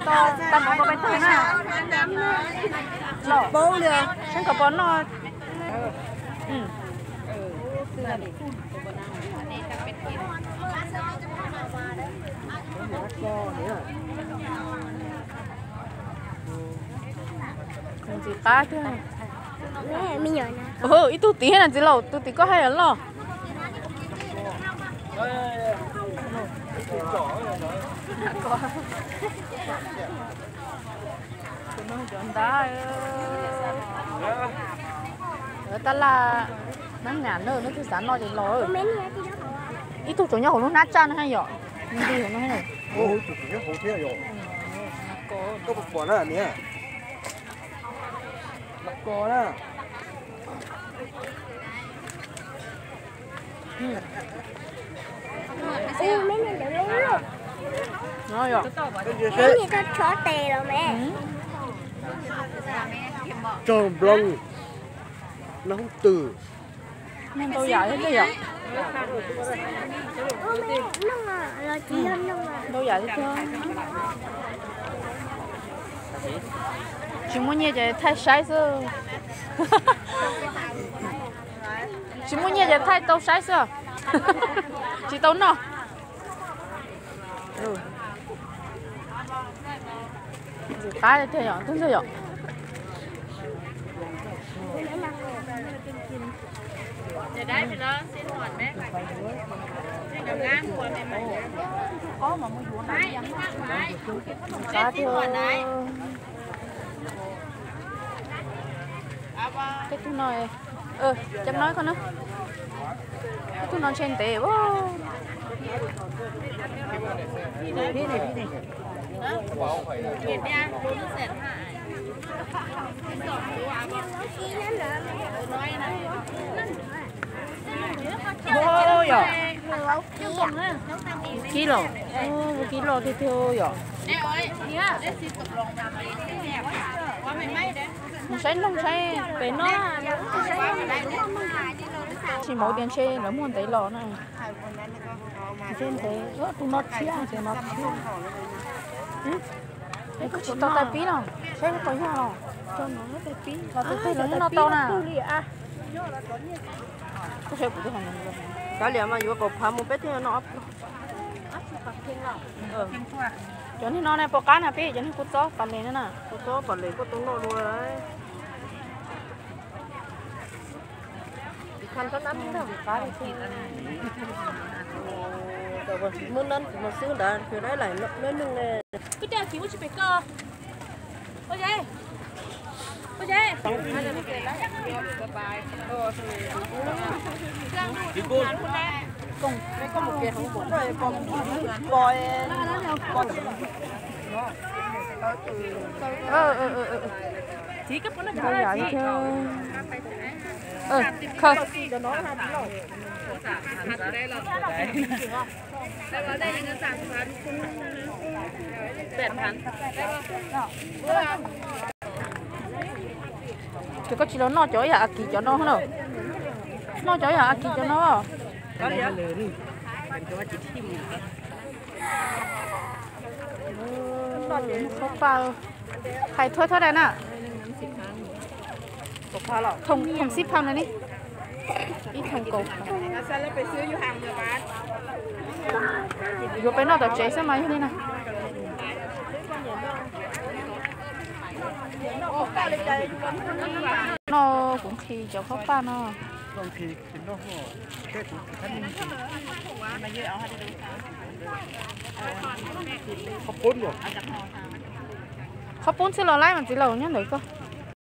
Tau, tau nov koj peb tug na. Los, saib koj puas noj. Ntxim qab tiag. Ib tug tid na txiv laus, tus tim koj haj yam loj. Cov ntab, tab laj, nab nyam na, neb twb xav noj ces los. Ib tug tseem nyob hauv lub hnab tsaj no yom. Nti hauv no. Koj puas pom na niam? Los kos na. Tsob nplooj, noj hoob twm. Ntau yam thiab yom. Ntau yam thiab. Tsis muaj nyiaj ces thaij saib xwb. Tsis muaj nyiaj ces thaij tau saib xwb. Tsis tau noj. Ntxim qab tiag yom, tub ntxawg yom. Qab tiag. Peb tug no, cov no koj na. Peb tug no ntshe ntev. Yog, kib los, kib los tiag tiag yom. Saib nug saib pem no. Tsis hmov tias ntshe lawv muag ntev los na. Ntshe ntev, tus no tshiab, tus no tshiab. Koj tsis tau tais pib los, saib puas yog los. Los tus twg los noj tau na. Kav liam mas yuav kaum phav mus peb thiaj noj ob pluag. Cov niag no ne puas qab na peb, cov niag kua txob pas les na. Kua txob pas les koj tau noj dua. Muab nab ntawd xwb ntawd, nab lais nab neeg ne. Ntau yam li thiab. Khaws. Ces koj tsis los noj cov ib yam a kis cov no na. Noj cov ib yam a kis cov no. Hais thuab thuab dai na. Thoom xib pham na ni. Ib thoom kaum. Yuav peb noj tom tsev xwb mas yog li na. No kuv nqhis cov khaub paj no. Qhov poob xwb los laib mas txiv laus nyob ntawd koj.